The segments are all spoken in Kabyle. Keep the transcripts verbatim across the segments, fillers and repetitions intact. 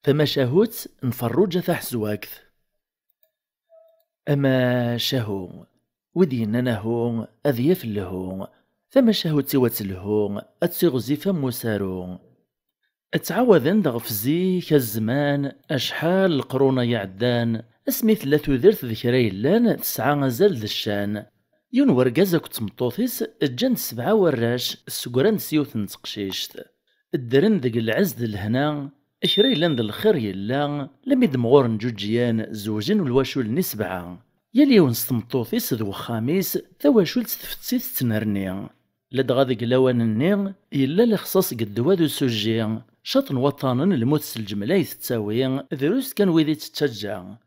Tamacahut n Ferruǧa Taḥezwagt. Amacahu, wid yennan ahu, ad yaf lhu. Tamacahut-iw ad telhu, ad tiɣzif am usaru. Ttɛawaden-d ɣef zik, a zzman, acḥal leqrun ay iɛeddan, asmi tella tudert d kra yellan, tesɛa azal d ccan. Yiwen wergaz akked tmeṭṭut-is ǧǧan-d sebɛa warrac, ssegran-d s yiwet n teqcict. Ddren deg lɛezz d lehna, kra yellan d lxir yella, lammi d-mɣuren ǧuǧǧyan, zewjen lwaculen i sebɛa. Yal yiwen s tmeṭṭut-is d wexxam-is, tawacult tfetti tettnerni. Ladɣa deg lawan-nni, yella lexṣaṣ deg ddwa d usujji, caṭ n waṭṭanen lmut s lǧemla i tettawi, drus kan wid i tettaǧǧa.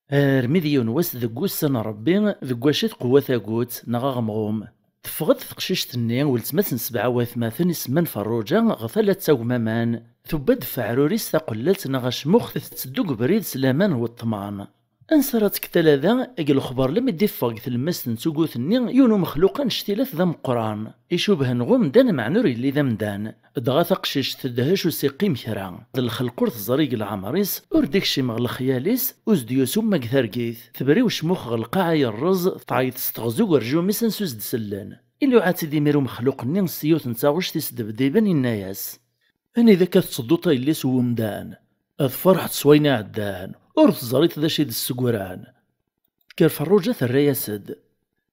Armi d yiwen wass deg wussan n Ṛebbi, deg wacu tqewwa tagut neɣ aɣemɣum, teffeɣ-d teqcict-nni, weltma-s n sebɛa watmaten isemman Ferruǧa, ɣer tala d tagmam-an, tewwa-d f aɛrur-is taqellalt neɣ acmux, tetteddu deg ubrid s laman n weṭṭman. Ansa ara tekk talada, deg lexber lammi d-iffeɣ deg tlemmast n tugut-nni yiwen umexluq annect-ilat d ameqqran, icubhen ɣ umdan meɛna ur yelli d amdan. Dɣa taqcict tedhec ur s-iqqim kra. D lxelq ur teẓri deg leɛmer-is, ur d-ikcim ɣer lexyal-is, ur s-d-yusi uma deg targit. Tebriw cmux ɣer lqaɛa yerreẓ, tɛeyyeḍ s teɣzi ugerjum-is ansi ur s-d-sellen. Iluɛa-tt-id imir umexluq-nni s yiwet n taɣect isdebdiben, inna-yas: "Anida akka tettedduḍ a yelli-s n wemdan? Ad tferḥeḍ s wayen iɛeddan, ur teẓriḍ d acu i d-ssegran." Tekker Ferruǧa terra-yas-d.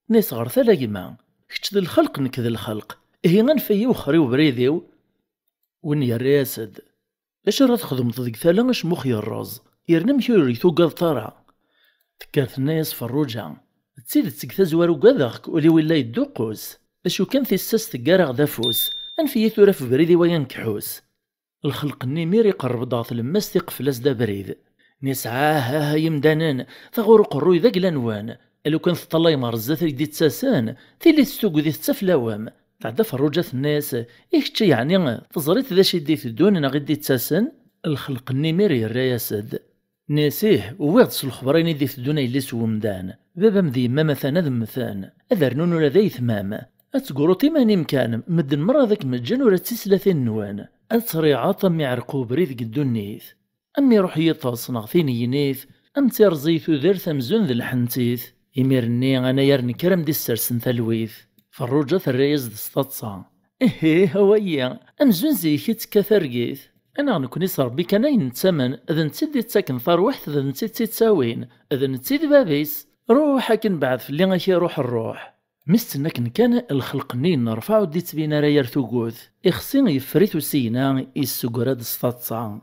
Tenna-yas: "Ɣer tala gma, kečč d lxelq, nekk d lxelq, ihi anef-iyi wexxer i ubrid-iw." Win yerra-yas-d: "D acu ara txedmeḍ deg tala acmux yerreẓ, yerna amek ur tugadeḍ ara?" Tekker tenna-yas Ferruǧa: "D tidet deg tazwara ugadeɣ-k, ul-iw illa yedduqqus. D acu kan tissas teggar-aɣ-d afus, anef-iyi tura f ubrid-iw ay anekḥus." Lxelq-nni imir iqerreb-d ɣer tlemmast iqfel-as-d abrid. Nisɛa, ah, ah, ay imdanen, taɣuri uqerruy d agla-nwen. Lukan teṭṭallayem ɣer zdat ay d-ittasen, tili s tugdi tettaflawem. Tɛedda Ferruǧa tenna-yas: "I kečč yeɛni teẓriḍ d acu i d-iteddun neɣ i d-ittasen?" Lxelq-nni imir yerra-yas-d. Nniɣ-as ih, uwiɣ-d s lexber ayen i d-iteddun a yelli-s n wemdan. Baba-m d yemma-m atan ad mmten, ad rnun ula d ayetma-m. Ad tegruḍ iman-im kan, medden merra ad kem-ǧǧen ula d tislatin-nwen. Ad teriɛeḍ am iɛerqub ubrid deg ddunit. Am iruḥ yiṭes neɣ tinegnit, am tirẓi tudert amzun d lḥentit. Imir-nni anayer nekker am d-issersen talwit. Ferruǧa terra-yas-d s taḍsa. Ihih, a wayi, amzun zik i tekka targit. Anaɣ nekni s Ṛebbi kan ay nettamen, d netta i d-ittaken tarwiḥt, d netta i tt-ittawin, d netta i d bab-is. Ruḥ akken beɛd fell-i ak iruḥ ṛṛuḥ. Mi s-tenna akken kan, lxelq-nni yennerfaɛ ur d-ittbin ara yir tugut. Ixsi yeffer-it usigna, yessugra-d s taḍsa.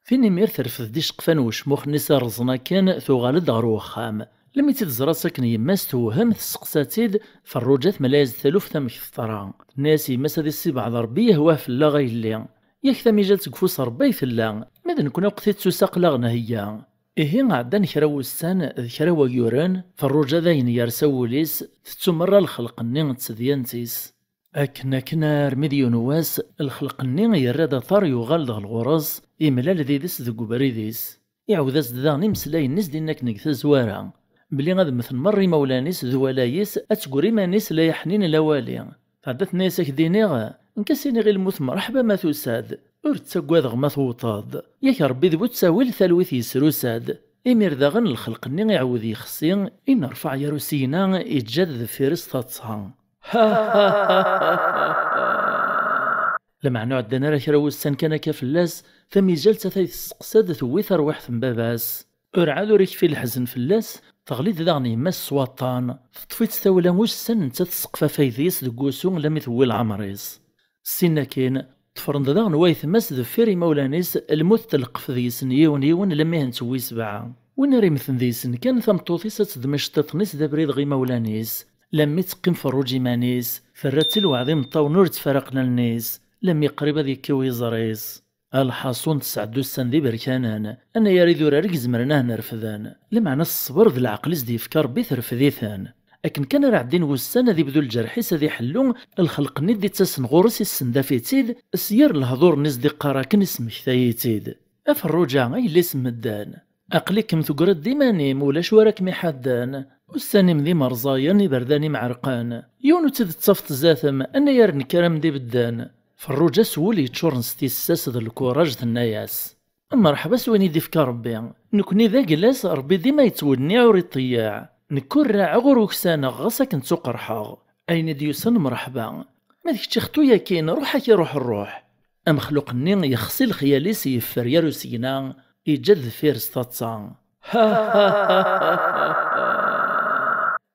Tin imir terfed-d iceqfan n ucmux-nni s irreẓen akken, tuɣal-d ɣer uxxam. Lemmi tt-id-teẓra akken yemma-s tewhem, tesseqsa-tt-id, Ferruǧa temla-yas-d taluft amek teḍra. Tenna-yas yemma-s ad issibɛed Ṛebbi yehwa fell-aɣ a yelli. Yak tamijalt deg ufus Ṛebbi ay tella, ma d nekkni ur ɣ-t-ittus aql-aɣ nheyya. Ihi ɛeddan kra wussan d kra wayyuren, Ferruǧa dayen yersa wul-is, tettu merra lxelq-nni d tedyant-is. Akken akken armi d yiwen wass, lxelq-nni yerra-d aṭar yuɣal-d ɣer ɣur-s, imlal d yid-s deg ubrid-is. Iɛawed-as-d daɣen imeslayen-is dinna akken deg tazwara, belli ad mmten merra imawlan-is d walay-is, ad tegr iman-is la yaḥnin la wali. Tɛedda tenna-yas: "Ad k-d-iniɣ, nekk ad s-iniɣ i lmut mreḥba ma tusa-d, ur ttaggadeɣ ma tewwḍeḍ. Yak Ṛebbi d bu ttawil talwit yesrusa-d." Imir daɣen lxelq-nni iɛawed yexsi, innerfaɛ yer usigna, iǧǧa-d deffir-s taḍsa. Lameɛna ur ɛeddan ara kra wussan kan akka fell-as, tamijalt atay tesseqsa-d, tewwi tarwiḥt n baba-s. Ur ɛad ur ikfi leḥzen fell-as, teɣli-d daɣen yemma-s s waṭṭan, teṭṭef-itt tawla ussan netta tesseqfa faydi-s deg wusu lammi tewwi leɛmer-is. Ssin akkin, ṭṭfren-d daɣen waytma-s deffir imawlan-is, lmut telqef deg-sen yiwen yiwen lammi hen-tewwi sebɛa. Win ara imten deg-sen kan, tameṭṭut-is ad teddem iceṭṭiḍen-is d abrid ɣer imawlan-is, lammi teqqim Ferruǧa iman-is, terra-tt i lweɛd imeṭṭawen ur ttfaraqen allen-is, lammi qrib ad yekkiw yiẓri-s. Alḥaṣun, tesɛedda ussan d iberkanen, anayer idurar i izemren ad nerfden. Lameɛna s ṣṣber d leɛqel i s-d-yefka Ṛebbi terfed-iten. Akken kan ara ɛeddin wussan ad ibdu lǧerḥ-is ad iḥellu, lxelq-nni d-ittasen ɣur-s issendaf-itt-id, s yir lehdur-nni s-d-iqqar akken ismektay-itt-id. A Ferruǧa, a yelli-s n medden, aql-ikem tegriḍ-d iman-im, ulac wara kem-iḥadden. Ussan-im d imerẓayen, iberdan-im ɛerqen. Yiwen ur tt-id-tettafeḍ zdat-m, anayer nekker am d ibedden. Ferruǧa s wul yeččuren s tissas d lkuraj tenna-yas: "Mreḥba s win i d-ifka Rebbi. Nekni d aglas, Rebbi dima yettwenniɛ ur iṭeyyeɛ. Nekk ur raɛeɣ ur uksaneɣ, ɣas akken ttuqerḥeɣ. Ayen i d-yusan mreḥba. Ma d kečč ixtu yakin, ruḥ ak iruḥ rruḥ." Amexluq-nni yexsi lexyal-is, yeffer gar usegna, yeǧǧa-d deffir-s taḍsa.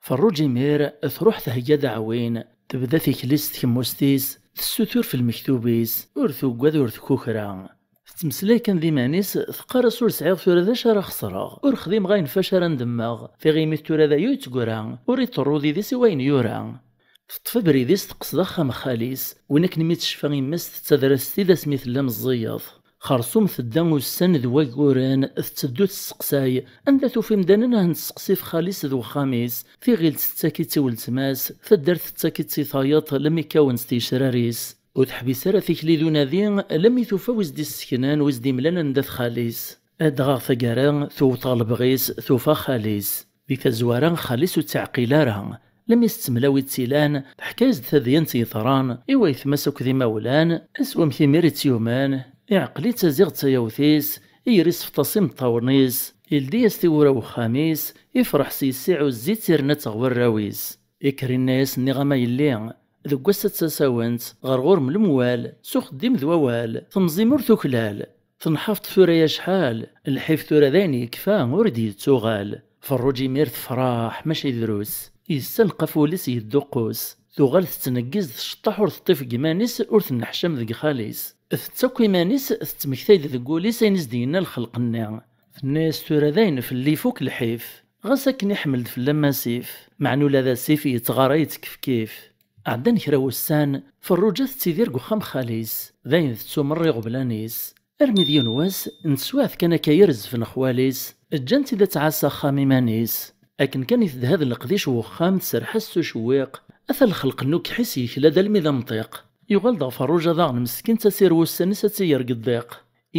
Ferruǧ imir truḥ thegga-d aɛwin, tebda tikli s tkemmust-is, tessutur f lmektub-is, ur tuggad ur tkukra. Tettmeslay kan d iman-is, teqqar-as: "Ur sɛiɣ tura d acu ara xesreɣ, ur xdimeɣ ayen fac ara ndemmeɣ, tiɣimit tura d ayu yettgura, ur iṭerru did-s i wayen yura." Teṭṭef abrid-is teqqes d axxam xali-s, win akken mi tecfa yemma-s tettader-as-t-id asmi tella meẓẓiyet. Xersum tedda ussan d wagguren, tetteddu tesseqsay, anda tufa imdanen a ten-tesseqsi f xali-s d wexxam-is, tiɣilt tettak-itt i weltma-s, taddart tettak-itt i tayeḍ, lemmi kkawen s tgecrar-is. Ur teḥbis ara tikli d unadi, lemmi tufa wi s-d-isseknan, wi s-d-imlan anda-t xali-s. Ad dɣa taggara tewwet ɣer lebɣi-s, tufa xali-s. Di tazwara, xali-s ur tt-iɛqil ara. Lemmi s-temlawi d tilan, teḥka-yas-d tadyant yeḍran, i waytma-s akked imawlan, s wamek imir i tt-yumen, iɛqel-itt aziɣ d tayawt-is, iger isefṭas imeṭṭawen-is, ildi-yas tiwwura n uxxam-is, ifreḥ s yes-s, iɛuzz-itt, irna-tt ɣer warraw-is. Ikker inna-yas: "Nniɣ-am a yelli, deg wass-a d tasawent, ɣer ɣur-m lemwal, s uxeddim d wawal, temẓi-m ur tuklal. Tenḥafeḍ tura ya cḥal, lḥif tura d ayen yekfa, ur d-yettuɣal." Ferruǧ imir tefreḥ, mačči drus. Yessalqaf wul-is yedduqqus. Tuɣal tettneggiz, tceṭṭaḥ ur teṭṭif deg iman-is, ur tenneḥcam deg xali-s. Tettakk iman-is, tettmektay-d deg wul-is ayen i s-d-yenna lxelq-nni. Tenna-yas: "Tura dayen fell-i ifuk lḥif. Ɣas akken iḥmel-d fell-am asif, meɛna ula d asif yettɣara yettkefkif." Ɛeddan kra wussan, Ferruǧa tettidir deg uxxam xali-s, dayen tettu merra iɣeblan-is. Armi d yiwen wass, n teswiɛt kan akka i rezfen xwali-s, ǧǧan-tt-id ad tɛass axxam iman-is. Akken kan i tedha d leqdic n uxxam, tserreḥ-as s ucewwiq, ata lxelq n ukḥis yekla-d almi d amṭiq. Yuɣal-d ɣef Ferruǧa daɣen meskin, d tasir wussan-is ad tt-iger deg ḍḍiq.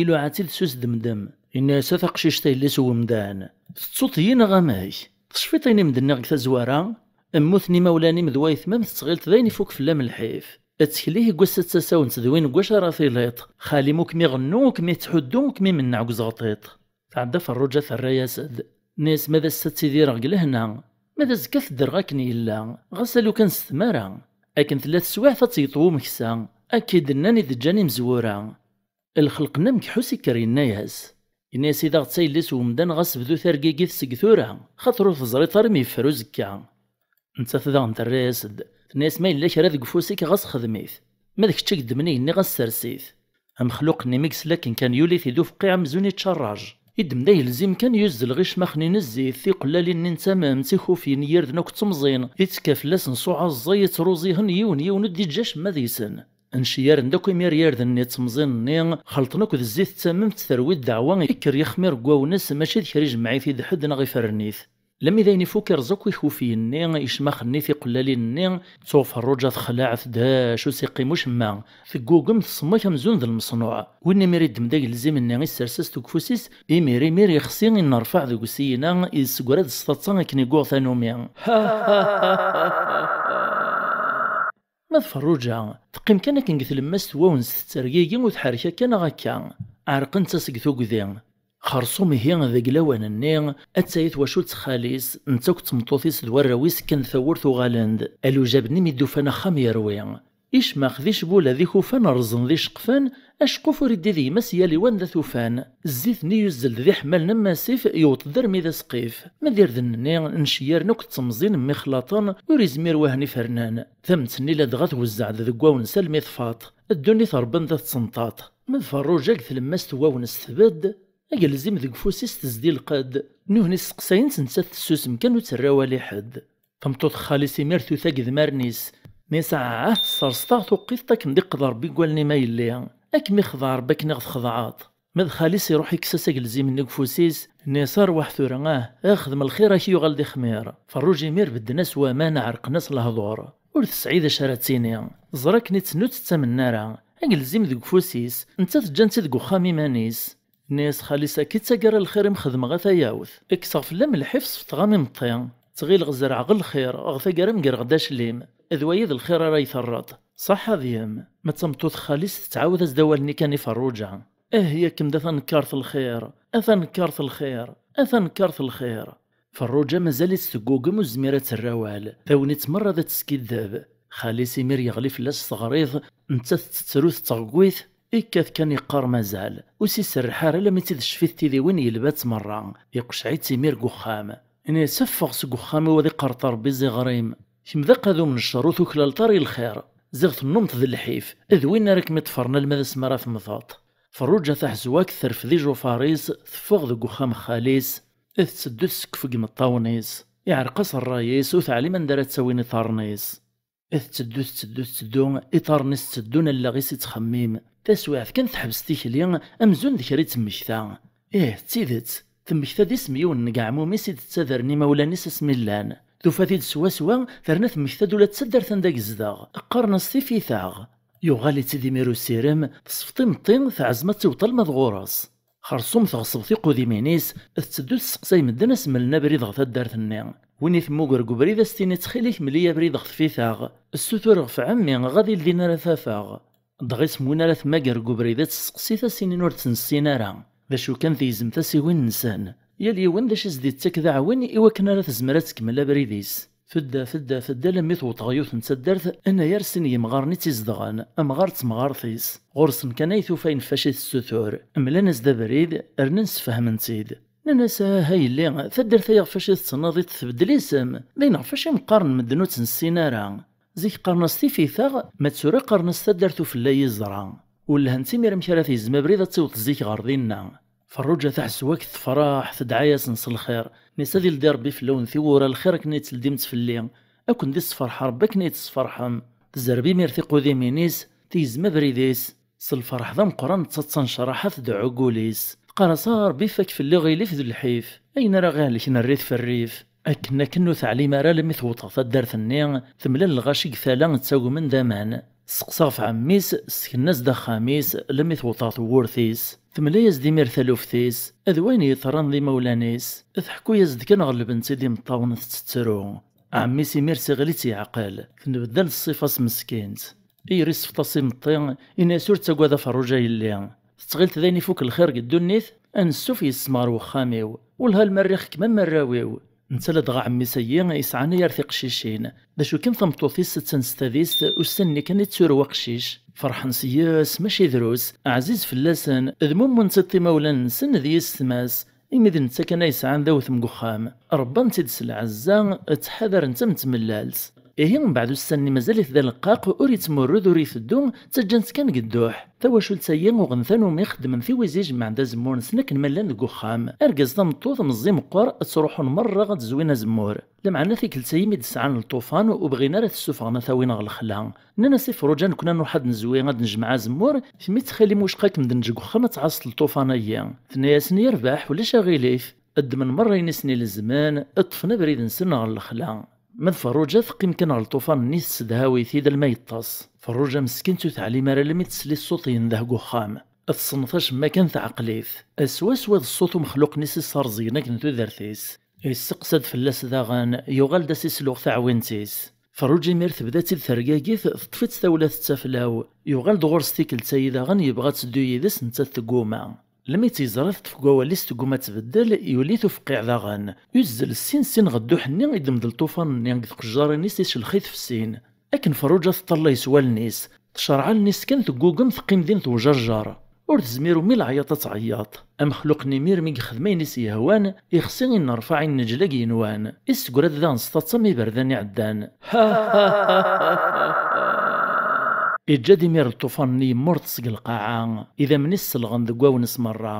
Iluɛa-tt-id s usdemdem. Inna-yas: "A taqcict a yelli-s n wemdan, tettuḍ-iyi neɣ amek? Tecfiḍ ayen i m-d-nniɣ deg tazwara? Mmuten imawlan-im d waytma-m, tettɣileḍ d ayen ifuk fell-am lḥif. Ttkel-ik deg wass-a d tasawent d win deg wacu ara tiliḍ. Xali-m ur kem-iɣennu, ur kem-ittḥuddu, ur kem-imenneɛ deg uzeɣṭiṭ." Tɛedda Ferruǧa terra-yas-d. Tenna-yas: "Ma d ass-a ttidireɣ deg lehna, ma d azekka teddreɣ akken yella, ɣas alu kan s tmara. Akken tella teswiɛt ad teyeṭ wumeksa, akka i d-nnan i d-ǧǧan imezwura." Lxelq-nni amekḥus ikker yenna-yas, yenna-yas: "I daɣ d tayelli-s n wemdan, ɣas bdu targigit seg tura, xaṭer ur teẓriḍ ara mi yeffer uzekka." Nettat daɣen terra-yas-d, tenna-yas: "Ma yella kra deg ufus-ik, ɣas xdem-it. Ma d kečč i yeddmen igenni, ɣas sers-it." Amexluq-nni mi yesla akken kan, yuli-t-id ufqiɛ amzun ittcerraj. Iddem d agelzim kan, yuzzel ɣer icmaxen-ines zzit, tiqellalin-nni n tamemt, ikufyen n yirden akk ttemẓin, ittekka fell-asen s uɛeẓẓay, ittruẓ-ihen yiwen yiwen, ur d-iǧǧa acemma deg-sen. Nceyyaren-d akk imir irden-nni d temẓin-nni, xelṭen akk d zzit d tamemt, terwi ddeɛwa, ikker yexmir deg wawnes, mačči d kra ijemmeɛ-it-id ḥedd neɣ iferren-it. Lemmi d ayen ifuk, irẓ akk ikufiyen-nni, icmax-nni, tiqellalin-nni, tuɣ Ferruǧa texleɛ, tedhec, ur s-iqqim ucemma. Teggugem, teṣmek amzun d lmeṣnuɛ. Win imir iddem-d agelzim-nni, issers-as-t deg ufus-is, imir imir ixsi, innerfaɛ deg usigna, yessegra-d s taḍsa akken i yuɣ tanumi. Ma d Ferruǧa, teqqim kan akken deg tlemmast n wawnes, tettergigi, ur tḥerrek akka neɣ akka. Ɛerqent-as deg tugdi. Xerṣum ihi deg lawan-nni, atta-yi twacult n xali-s, netta akked tmeṭṭut-is d warraw-is kkan tawwurt, uɣalen-d. Alujab-nni mi d-ufan axxam yerwi. Icmax d icbula d ikufan rrẓen d iceqfan, aceqquf ur iddi d gma-s yal i wanda t-ufan. Zzit-nni yuzzel-d d iḥemmalen am asif, yewweḍ-d armi d asqif. Ma d irden-nni, nceyyaren akk d temẓin mmixlaṭen, ur izmir wahen ifernan. Tamemt-nni ladɣa twezzeɛ-d deg wawnes almi tfaḍ. Ddunit rebban-d ad tettenṭaṭ. Ma d Ferruǧa deg tlemmast n wawnes tbedd, agelzim deg ufus-is tezdi lqedd. Nuhni sseqsayen-tt, nettat tessusem kan ur terra awal i ḥedd. Tameṭṭut n xali-s imir tuta deg idmaren-is. Nni-as: "Aɛah, tesserseḍ-aɣ tuqqiḍt akken d-iqḍa Rebbi deg wallen-im a yelli. Ad kem-ixdeɛ Rebbi akken i ɣ-txedɛeḍ." Ma d xali-s iruḥ ikkes-as agelzim-nni deg ufus-is, nni-as: "Arwaḥ tura, ah, ah, xdem lxir, ad k-yuɣal d ixmir." Ferruǧ imir bedden-as waman, ɛerqen-as lehdur. Ur tesɛi d acu ara d-tini. Teẓra akken i tt-tennut ur tt-ttamen ara. Agelzim deg ufus-is, nettat ǧǧan-tt-id deg uxxam iman-is. Nni-as xali-s: "Akka i d taggara n lxir i m-xedmeɣ a tayawt. Kkseɣ fell-am lḥif, sefḍeɣ-am imeṭṭi. D Ttɣileɣ zerɛeɣ lxir, ɣer taggara mgreɣ-d aclim. D waya i d lxir ara yi-terreḍ. Ṣaḥa deg-m. Ma d tameṭṭut n xali-s tettɛawed-as-d awal-nni kan i Ferruǧa. Ah, yakem d a tanekkart n lxir, a tanekkart n lxir, a tanekkart n lxir. Ferruǧa mazal-itt teggugem, ur tezmir ad terr awal. Tagnit merra ad teskiddeb. Xali-s imir yeɣli fell-as s teɣrit, nettat tettru tettɣegwit, ikkat kan iqqar mazal. Ur s-iserreḥ ara alammi tt-id-tecfit tidiwin yelba-tt merra. Iqceɛ-itt imir deg uxxam. Ini-as ffeɣ seg uxxam-iw, ad iqerreṭ Rebbi ziɣer-im. Kemm d aqadum n ccer, ur tuklaleḍ ara i lxir. Ziɣ tennumeḍ d lḥif, d win ara kem-iṭṭfren alma d asmi ara temmteḍ. Ferruǧa taḥezwakt terfed ijufaṛ-is, teffeɣ deg uxxam n xali-s, tetteddu tessekf deg imeṭṭawen-is. Iɛreq-as ṛṛay-is, ur teɛlim anda ara ttawin iḍarren-is. Tetteddu, tetteddu, tetteddu, iḍarren-is tteddun, allaɣ-is ittxemmim. Taswiɛt kan teḥbes tikli, amzun d kra i d-temmekta. Ih, d tidet, temmekta-d isem yiwen n geɛmum-is i d-ttadren imawlan-is asmi llan. Tufa-t-id swaswa, terna temmekta-d ula d taddart anda yezdeɣ. Qqaren-as Tifitaɣ. Yuɣal-itt-id imir usirem, tesfeḍ imeṭṭi, teɛzem ad tiweḍ alma d ɣur-s. Xersum teɣṣeb tiqudimin-is, tetteddu tesseqsay medden ad s-mlen abrid ɣer taddart-nni. Win i temmuger deg ubrid ad s-tini ttxil-k mel-iyi abrid ɣer Tfitaɣ. Ssutur ɣef ɛemmi, ɣad ildin ara t-afeɣ. Dɣa isem win ara temmager deg ubrid ad tesseqsi-t, ad s-inin ur tt-nessin ara. D acu kan, tgezmemt-as i win-nsen. Yal yiwen d acu i s-d-ittak d aɛwin i wakken ara tezmer ad tkemmel abrid-is. Tedda, tedda, tedda, alammi tewweḍ ɣer yiwet n taddart, anagar sin yimɣaren i tt-izedɣen, amɣar d temɣart-is. Ɣur-sen kan ay tufa ayen ɣef wacu i tessutur. Mlan-as-d abrid, rnan sfehmen-tt-id. Nnan-as: "Ah, a yelli, taddart-a ɣef wacu i tettnadiḍ tbeddel isem, d ayen ɣef wacu i m-qqaren medden ur tt-nessin ara. Zik qqaren-as Tifitaɣ, ma d tura qqaren-as taddart ufella yiẓra." Ur lhant imir amek ara tegzem abrid ad tiweḍ zik ɣer dinna. Ferruǧa taḥezwakt tefreḥ, tedɛa-yasen s lxir. Nni-as: "Ad ildi Rebbi fell-awen tiwwura, lxir akken i d-teldimt fell-i, ad ken-d-issefreḥ Rebbi akken i d-tesferḥem." Tzerreb imir tiqudimin-is, tegzem abrid-is. S lferḥ d ameqqran, d taḍsa n ccraḥa tdeɛɛu deg wul-is. Teqqar-as: "A Rebbi, fakk fell-i aɣilif d lḥif. Ayen ara ɣ-ihelken err-it f rrif." Akken, akken ur teɛlim ara alammi tewweḍ ɣer taddart-nni, temlal lɣaci deg tala ttagmen d aman. Tesseqsa ɣef ɛemmi-s, tkenna-as-d axxam-is, alammi tewweḍ ɣer tewwurt-is. Temla-yas-d imir taluft-is, d wayen yeḍran d imawlan-is. Teḥku-yas-d kan ɣellben-tt-id imeṭṭawen tettettru. Ɛemmi-s imir s iɣil-itt yeɛqel, tenbeddal ṣṣifa-s meskint. Iyri sfeḍ-as imeṭṭi, ini-as: "Ur ttagad a Ferruǧ a yelli. Tettɣileḍ d ayen ifuk lxir deg ddunit? Ansuf yes-m ɣer wexxam-iw, wellah alma rriɣ-kem am warraw-iw." Netta ladɣa ɛemmi-s-ayi yesɛan ay ar tiqcicin. D acu kan, tameṭṭut-is attan s tadist, ussan-nni kan i tetturu aqcic. Ferḥen s yes, mačči drus, ɛziz fell-asen, d mummun-tt-id imawlan-nsen d yessetma-s, imi d netta kan ay sɛan d awtem deg uxxam. Rebban-tt-id s lɛezza, ttḥadaren-tt am tmellalt. Ihi, mbeɛd ussan-nni mazal-it d aleqqaq, ur yettmurrud, ur iteddu, ttaǧǧan-t kan deg dduḥ. Tawacult-ayi uɣen tanumi xeddmen tiwizi, jemɛen-d azemmur-nsen akken ma llan deg uxxam. Argaz tameṭṭut, meẓẓi meqqer, ttruḥun merra ad zwin azemmur. Lameɛna tikkelt-ayi mi d-sɛan lṭufan, ur bɣin ara ad t-ssufɣen ad t-awin ɣer lexla. Nnan-as i Ferruǧa: "Nekkni ad nruḥ ad nezwi, ad nejmeɛ azemmur, kemm ttxil-m wicqa ad kem-d-neǧǧ deg uxxam ad tɛasseḍ lṭufan-ayi." Tenna-yasen: "Yerbeḥ, ulac aɣilif." Ddmen merra ayen i sen-ilezmen, ṭṭfen abrid-nsen ɣer lexla. Ma d Ferruǧa teqqim kan ɣer lṭufan-nni tessedhaw-it-id alma yeṭṭes. Ferruǧa meskint ur teɛlim ara alammi tesli ṣṣut yendeh deg uxxam. Tessneḍ acemma kan teɛqel-it. Swaswa d ṣṣut umexluq-nni s isserẓgen akken tudert-is. Yesseqsa-d fell-as daɣen, yuɣal-d ad s-isluɣ taɛwint-is. Ferruǧa imir tebda-tt-id tergagit, teṭṭef-itt tawla tettaflaw. Yuɣal-d ɣur-s tikkelt-ayi daɣen, yebɣa ad teddu yid-s, nettat tegguma. Lmi tt-yeẓra teṭṭef deg wawal-is, tegguma ad tbeddel, yuli-t ufeqqiɛ daɣen. Yuzzel ssin ssin ɣer dduḥ-nni, iddem-d lṭufan-nni deg tqejjarin-is, icellex-it f sin. Akken Ferruǧa teṭṭalay s wallen-is, tcerreɛ allen-is kan, teggugem, teqqim din tewjerjer. Ur tezmir umi leɛyaḍ ad tɛeyyeḍ. Amexluq-nni imir mi yexdem ayen i s-yehwan, ixsi innerfaɛ inneǧlag yenwan. Issegra-d daɣen s taḍsa am iberdan iɛeddan. Iǧǧa-d imir lṭufan-nni yemmurṭ seg lqaɛa, idammen-is selɣen deg wawen-s merra.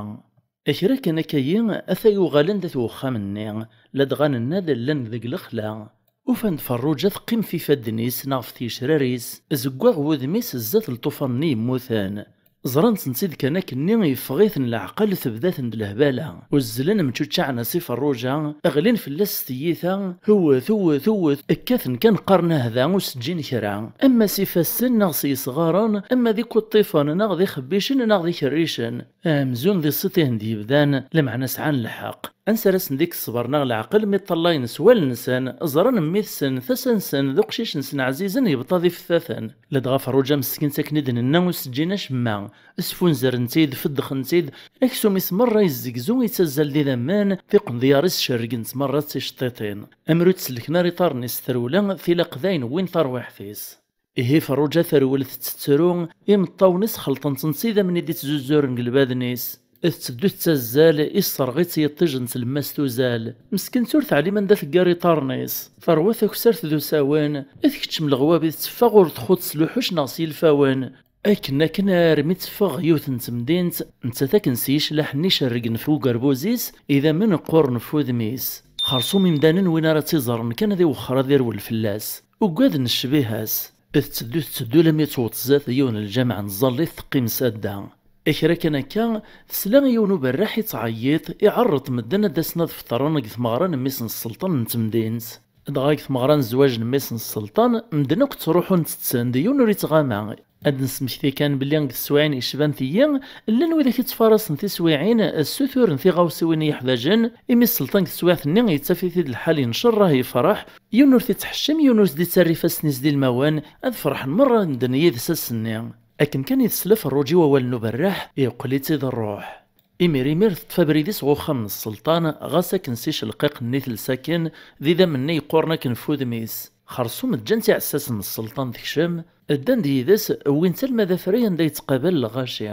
Kra kan akkayi, ata uɣalen-d at wexxam-nni, ladɣa nenna-d llan deg lexla. Ufan-d Ferruǧa teqqim f ifadden-is neɣ f tgecrar-is, zeggaɣ wudem-is zdat lṭufan-nni yemmuten. Ẓran-tent-id kan akkenni, yeffeɣ-iten leɛqel, tebda-ten-d lehbala. Uzzlen mčuččaɛen-as i Ferruǧa, ɣlin fell-as s tyita, wwet, wwet, wwet, kkaten kan qqaren ahda ur s-ǧǧin kra. Ama s ifassen neɣ s yesɣaren, ama d ikuṭṭifen neɣ d ixebbicen neɣ d ikerricen. Amzun d iṣṣit i hen-d-yebdan, lameɛna sɛan lḥeqq. Ansi ara sen-d-ikk ṣṣber neɣ leɛqel mi ṭṭalayen s wallen-nsen, ẓran mmi-tsen, tasa-nsen, d uqcic-nsen ɛzizen yebṭa d iftaten. Ladɣa Ferruǧa meskint akken i d-nenna ur s-ǧǧin acemma. Sfunzren-tt-id, feddxen-tt-id, aksum-is merra yezzegzu, yettazzal d idammen, tiqendyar-is cerrgent merra d ticeṭṭiṭin. Amer ur tt-sellken ara iṭarren-is trewla, tilaq dayen wwin tarwiḥt-is. Ihi Ferruǧa terwel tettettru, imeṭṭawen-is xelṭen-ten s idammen i d-ittzuzuren deg lbaden-is. Tetteddu tettazzal, isserɣ-itt yiṭij n tlemmast uzal. Meskint ur teɛlim anda teggar iṭarren-is. Terwa takessart d usawen, tkeččem leɣwab i tetteffeɣ ur txuṭ s luḥuc neɣ s yilfawen. Akken akken armi teffeɣ yiwet n temdint, nettat akken s yiclaḥ-nni cerrgen f ugerbuz-is, idammen qquren f wudem-is. Xersum imdanen win ara tt-iẓren kan ad iwexxer ad irwel fell-as. Ugaden ccbiha-s. Tetteddu tetteddu lammi tewweḍ zdat yiwen n lǧameɛ n tẓallit teqqim sadda. Kra kan akka, tesla i yiwen uberraḥ ittɛeyyiḍ, iɛerreḍ medden ad d-asen ad feṭren deg tmeɣra n mmi-s n sselṭan n temdint. Dɣa deg tmeɣra n zzwaǧ n mmi-s n sselṭan, medden akk ttruḥun tetten-d, yiwen ur ittɣama. Ad d-nesmekti kan belli deg teswiɛin yecban tiyi, llan widak ittfaraṣen tiswiɛin, ssuturen tiɣawsiwin i yeḥwaǧen, imi sselṭan deg teswiɛt-nni yettaf-it-id lḥal incerrah yefreḥ, yiwen ur t-ittḥeccem, yiwen ur s-d-ittarra ifassen-is d ilmawen, ad ferḥen merra medden yid-s ass-nni. Akken kan i tesla Ferruǧa i wawal n uberraḥ, yeqqel-itt-id rruḥ. Imir imir teṭṭef abrid-is ɣer uxxam n sselṭan, ɣas akken s icelqiqen-nni telsa akken, d idammen-nni yeqquren akken f wudem-is. Xersum ǧǧan-tt iɛessasen n sselṭan tekcem, ddan-d yid-s, wwin-tt alma d afray anda yettqabal lɣaci.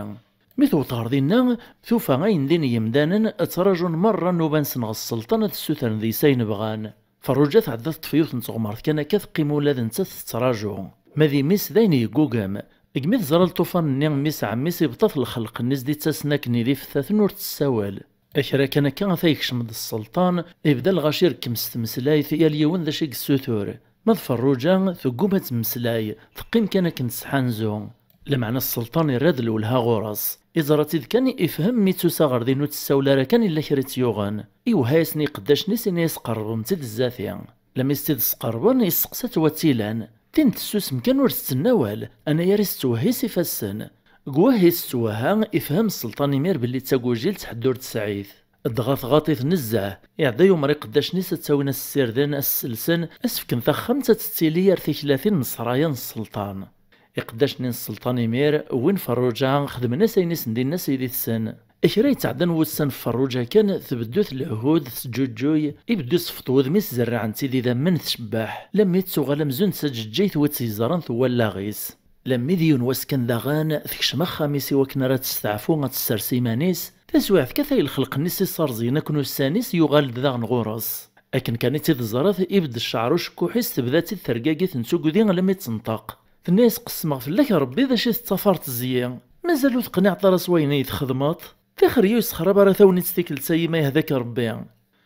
Mi tewweḍ ɣer dinna, tufa ayen din yemdanen ttraǧun merra nnuba-nsen ɣer sselṭan ad ssutren deg-s ayen bɣan. Ferruǧa tɛedda teṭṭef yiwet n teɣmert kan akka teqqim ula d nettat tettraǧu. Ma d imi-s d ayen yeggugem. Deg mi teẓra lṭufan-nni mmi-s ɛemmi-s ibṭa-t lxelq-nni s-d-ittasen akken i d iftaten ur tessawal. Kra kan akka ata yekcem-d sselṭan, ibda lɣaci irekkem s tmeslayt yal yiwen d acu i yessutur. Ma d Ferruǧa tegguma ad temmeslay, teqqim kan akken tesḥanzu. Lameɛna sselṭan irra-d lwelha ɣur-s. Iẓra-tt-id kan ifhem mi tusa ɣer din ur tessawel ara kan illa kra i tt-yuɣen. Iwehha-yasen i iqeddacen-is ini-as qerrbem-tt-id zdat-i. Lami s-tt-id-sqerrben isteqsa-tt wa tt-ilan. Tin tessusem kan ur tettnawal, anayer-is tettwehhi s ifassen. Deg wehhi tettwehha ifhem sselṭan imir belli d tagujilt ḥedd ur tesɛit. Dɣa tɣaṭ-it nezzeh, iɛedda yumer iqeddacen-is ad tt-awin ad s-ssirden, ad s-sselsen, ad s-fken taxxamt ad tettili ar tiklatin n ssraya n sselṭan. Iqeddacen-nni n sselṭan imir wwin Ferruǧa, xedmen-as ayen i sen-d-inna Sidi-tsen. Kra yetɛeddan wussan f Ferruǧa kan, tbeddu tlehhud, teǧǧuǧǧuy, ibeddu ṣṣfeṭ wudem-is zerrɛen-tt-id idammen tcebbeḥ, lammi d-tuɣal amzun d taǧeǧǧayt wi tt-yeẓran tewwa allaɣ-is. Lammi d yiwen wass kan daɣen, tekcem axxam-is i wakken ara testeɛfu ad tessers iman-is, taswiɛt kan ata lxelq-nni s-isserẓyen akken ussan-is yuɣal-d daɣen ɣur-s. Akken kan i tt-id-teẓret, ibedd ccɛer ucekkuḥ-is, tebda-tt-id tergagit n tugdi lammi d tenṭeq. Tenna-yas qessmeɣ fell-ak Rebbi d acu i tettafreḍ zzi. Mazal ur teqniɛeḍ ara s wayen i yi-txedmeḍ? Tixer-iyi ur yessexrab ara tagnit tikkelt-ayi ma yehda-k Rebbi.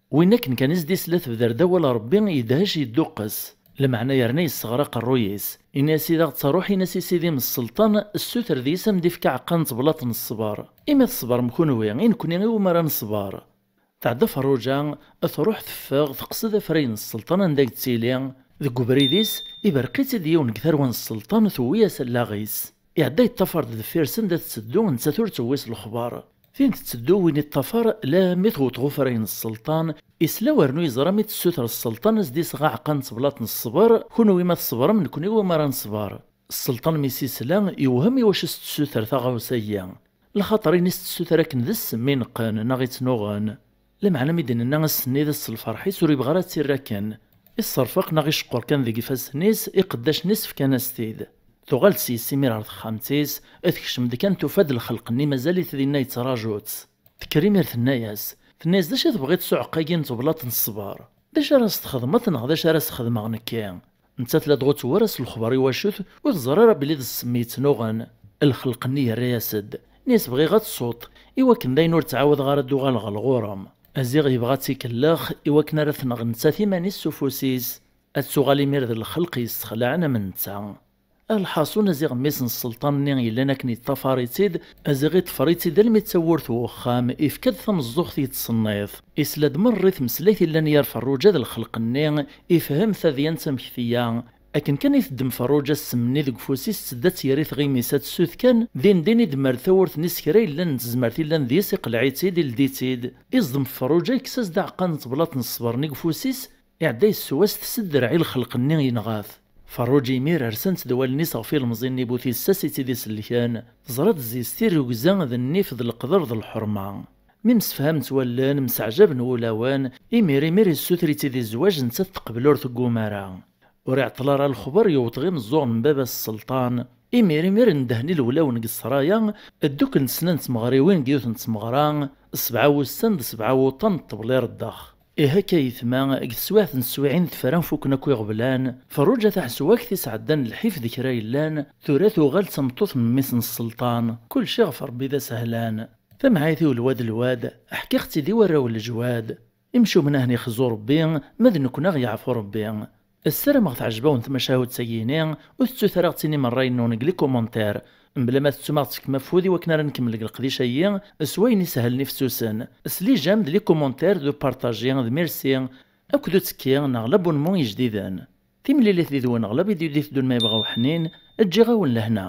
Win akken kan i s-d-isla tebder-d awal Rebbi yedhec yedduqqes. Lameɛna yerna yesseɣra aqerruy-is. Ini-as i d aɣ-ttaruḥ, ini-as i sidi-m sselṭan, ssuter deg-s am d-ifk aɛeqqa n teblaḍt n ṣṣber. Imi tṣebrem kunwi, i nekni iwumi ara neṣber? Tɛedda Ferruǧa, truḥ teffeɣ, teqsed afray n sselṭan anda i yettili. Deg ubrid-is, iberq-itt-id yiwen deg tarwa n sselṭan, tewwi-as allaɣ-is. Iɛedda yeṭṭafar-d deffir-s anda tetteddu, nettat ur tewwi s lexbar. Tin tetteddu, win iṭṭafar, lammi tewweḍ ɣer ufray n sselṭan, isla wernu yeẓra mi tessuter sselṭan ad s-d-iseɣ aɛeqqa n teblaḍt n ṣṣber, kunwi ma tṣebrem, nekni iwumi ara neṣber. Sselṭan mi s-isla, yewhem i wacu s-tessuter taɣawsa-yi. Lxaṭer ini s-tessuter akken d ssem i neqqen neɣ ittnuɣen. Lameɛna mi d-nenna ass-nni d ass n lferḥ-is ur yebɣi ara ad tt-irr akken. Isserfaq neɣ iceqqer kan deg ifassen-is, iqeddacen-is fkan-as-t-id. Tuɣal-d s yes imir ɣer texxamt-is, tekcem-d kan tufa-d lxelq-nni mazal-it dinna yettraǧu-tt. Tekker imir tenna-yas, tenna-yas d acu i tebɣiḍ s uɛeqqa-agi n teblaḍt n ṣṣber? D acu ara s-txedmeḍ neɣ d acu ara s-xedmeɣ nekki? Nettat ladɣa ur tewwi ara s lexbar i wacu-t, ur teẓri ara belli d ssem yettnuɣen. Lxelq-nni yerra-yas-d. Ini-as bɣiɣ ad tsuḍ, i wakken d ayen ur ttɛawadeɣ ara ad d-uɣaleɣ ɣer ɣur-m. Aziɣ yebɣa ad tt-ikellex, i wakken ara tenɣ nettat iman-is s ufus-is. Ad tuɣal imir d lxelq yessexlaɛen am netta. Lḥaṣun aziɣ mmi-s n sselṭan-nni yellan akken yeṭṭafar-itt-id, aziɣ iṭṭfer-itt-id almi d tawwurt n wexxam, ifka-d tameẓẓuɣt yettṣenniḍ. Isla-d merra i tmeslayt yellan yar Ferruǧa d lxelq-nni, ifhem tadyant amek tga, Akken kan i teddem Ferruǧa ssem-nni deg ufus-is, tedda-tt yerr i tɣimit ad tessut kan, din din i d-temmal tawwurt-nni s kra yellan n tezmert yellan deg-s, iqleɛ-itt-id, ildi-tt-id. Iẓdem Ferruǧa, yekkes-as-d aɛeqqa n teblaḍt n ṣṣber-nni deg ufus-is, iɛedda yessew-as-t s dderɛ i lxelq-nni yenɣa-t. Ferruǧa imir rsen-tt-d wallen-is ɣef ilemẓi-nni bu tissas i tt-id-isellken. Teẓra-d zzis tirrugza d nnif d leqder d lḥerma. Mi msefhamen-tt wallen, mseɛjaben wulawen, imir imir issuter-itt-id i zzwaǧ, nettat teqbel ur tegguma ara. Ur iɛeṭṭel ara lexber yewweḍ ɣer imeẓẓuɣen n baba-s sselṭan. Imir imir ndehen i lewlawen deg ṣṣraya, dduklen sna n tmeɣriwin deg yiwet n tmeɣra, sebɛa wussan d sebɛa wuṭan n ṭṭebla ireddex. Ihi akka yetma, deg teswiɛt n teswiɛin tefra fukken akk iɣeblan, Ferruǧa taḥeswakt isɛeddan lḥif d kra yellan, tura tuɣal d tameṭṭut n mmi-s n sselṭan, kulci ɣef Rebbi d asehlan. Tamɛayt-iw lwad lwad, ḥkiɣ-tt-id i warraw n leǧwad. Imcumen ahen ixzu Rebbi, ma d nekkni aɣ yeɛfu Rebbi. Ssarameɣ teɛjeb-awen tmacahut-agi-ini, ur tettut ara aɣ-tinim ṛṛay-nwen deg les commentaires. Mebla ma tettum aɣ-tefkem afud i wakken ara nkemmel deg leqdic-agi, s wayen isehlen ifsusen. S les j'aime d les commentaires d partager d merci, akked uttekki neɣ l'abonnement ijdiden. Timlilit did-wen ɣer la vidéo d-iteddun ma yebɣa uḥnin, ǧǧiɣ-awen lehna.